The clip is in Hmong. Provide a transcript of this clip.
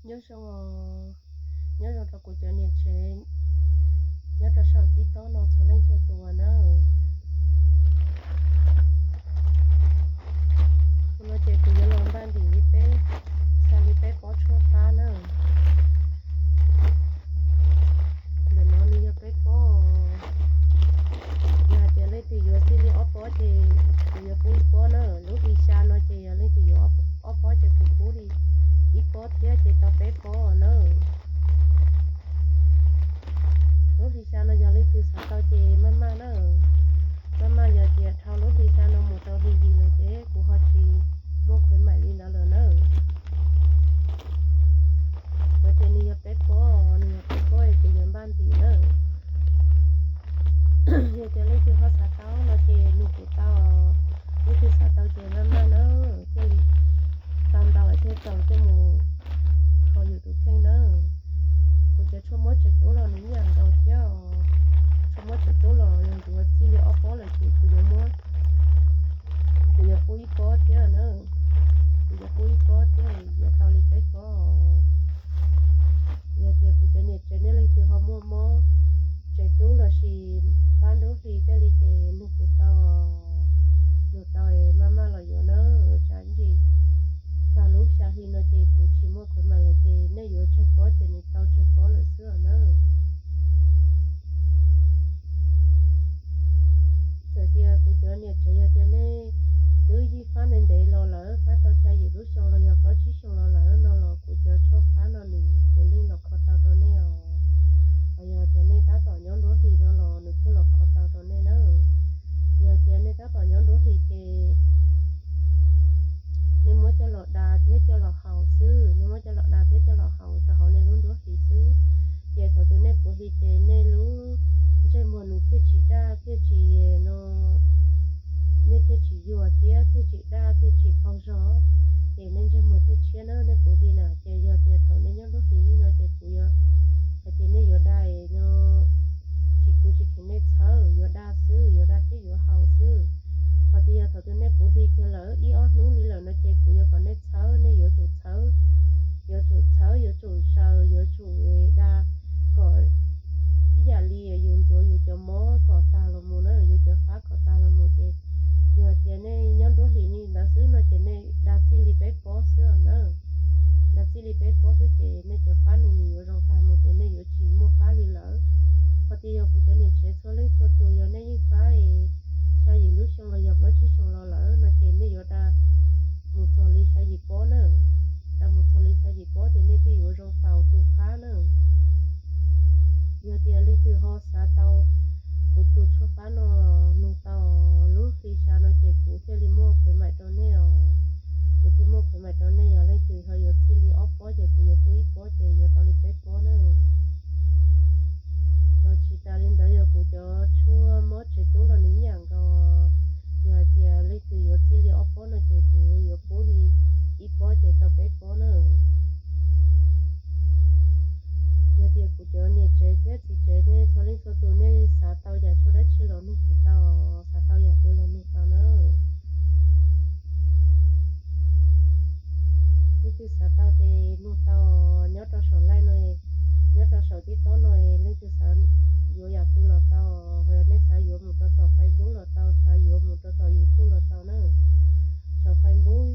Nyob zoo, nyob zoo rau kuv cov niam tsev nyob rau saum TikTok no txhua leej txhua tus na. Hnub no ces kuv yuav los npaj ntim li peb, xa li peb pob tshuaj fab na. Ntawm no nws yog peb pob. Yog hais tias leej twg yuav txij li ob pob ces kuv yuav pub ib pob na. Lub hli xya no ces yog leej twg yuav ob pob ces kuv pub li ib pob thiab ces tau peb pob na. Lub hli xya no yog leej twg xav tau ces maj maj na. Maj maj, yog tias dhau lub hli xya no mus rau hli yim lawm ces kuv ho tsis muaj khuyến mại li ntawd lawm na. Yog tias nws yog peb pob, nws yog peb pob es kuv yuav npaj ntim na. Yog tias leej twg ho xav tau no ces nug kuv tau. Leej twg xav tau ces maj maj na, thiaj li tau ntau thiaj tau coj mus kho yus tus kheej na. Kuv cov tshuaj mob tsev tub los nws ib yam nkaus thiab. Tshuaj mob tsev tub los yog yuav txij li ob pob lawm ces kuv yuav muab, kuv yuav pub ib pob thiab na. Kuv yuav pub ib pob thiab, yuav tau li peb pob. Yog tias kuv cov niam tsev nej leej twg ho muaj mob tsev tub los sis fab nruab hlis tej li ces nug kuv tau, nug tau maj maj los yuav na. Tsam ntsis tag lub xya hli no ces kuv tsis muaj khuyến mại lawm ces nej yuav tsawg pob ces nws tau tsawg pob lawm xwb os na. Txawm tias kuv cov niam tsev yog tias nej twb yeej fab ntev ntev los lawm, fab tau xya yim lub xyoo los yog plaub tsib xyoo los lawm no los kuv cov tshuaj fab no nws puav leej los kho tau rau nej os. Ho yog tias nej tab tom nyob nruab hlis no los nws kuj los kho tau rau nej na. Yog tias nej tab tom nyob nruab hlis ces nej muab coj los da thiab coj los haus xwb, nej muab coj los da thiab coj los haus rau hauv nej lub nruab hlis xwb. Ces thaum twg nej puv hli ces nej lub ntsej muag nws thiaj tsis daj thiaj tsis no, nej thiaj tsis yuag thiab thiaj tsis daj thiaj tsis qaug zog, ces nej ntsej muag thiaj tshiab na. Nej puv hli na ces yog tias thaum nej nyob nruab hlis li no ces kuv yuav hais tias nej yuav da no, tsis, kuv tsis kheev nej txhawb, yuav da xwb, yuav da thiab yuav haus xwb. Ho tias yog thaum twg nej puv hli kiag lawm ib ob hnub li lawm no ces kuv yuav kom nej txhawb, nej yuav tsum txhawb, yuav tsum txhawb, yuav tsum zaws, yuav tsum da kom ib yam li yus ntxuav yus cov mob kom tag los mus na, yus cov fab kom tag los mus ces yog tias nej nyob nruab hlis li ntawd xwb no ces nej da txij li peb pob xwb os na. Da txij li peb pob xwb ces nej cov fab nws nws yuav zoo tag mus ces nej yuav tsis muaj fab li lawm. Ho tias yog kuv cov niam tsev txhua leej txhua tus yog nej yeej fab xya yim lub xyoo los yog plaub tsib xyoo los lawm no ces nej yuav da mus txog li xya yim pob na. Da mus txog li xya yim pob ces nej thiaj yuav zoo taus tu qab na. Yog tias leej twg ho xav tau kuv tus tshuaj fab no nug tau lub hli xya no ces kuv thiaj li muaj khuyến mại rau nej os. Kuv thiaj muaj khuyến mại rau nej, yog leej twg ho yuav txij li ob pob ces kuv yuav pub ib pob ces yuav tau li peb pob na. Ho tsis tas li ntawd yog kuv cov tshuaj mob tsev tub los nws ib yam nkaus. Yog hais tias leej twg yuav txij li ob pob no ces kuv yuav pub li ib pob ces tau peb pob na. Yog tias kuv cov niam tsev thiab txiv tsev nej txhua leej txhua tus nej xav tau yam tshuaj dab tsi los nug kuv tau, xav tau yam twg los nug tau na. Leej twg xav tau ces nug tau nyob rau saum live no, nyob rau saum TikTok no, leej twg xav yuav yam twg los tau, ho yog nej xav yuav mus rau tom Facebook los tau, xav yuav mus rau tom YouTube los tau na. Saum Facebook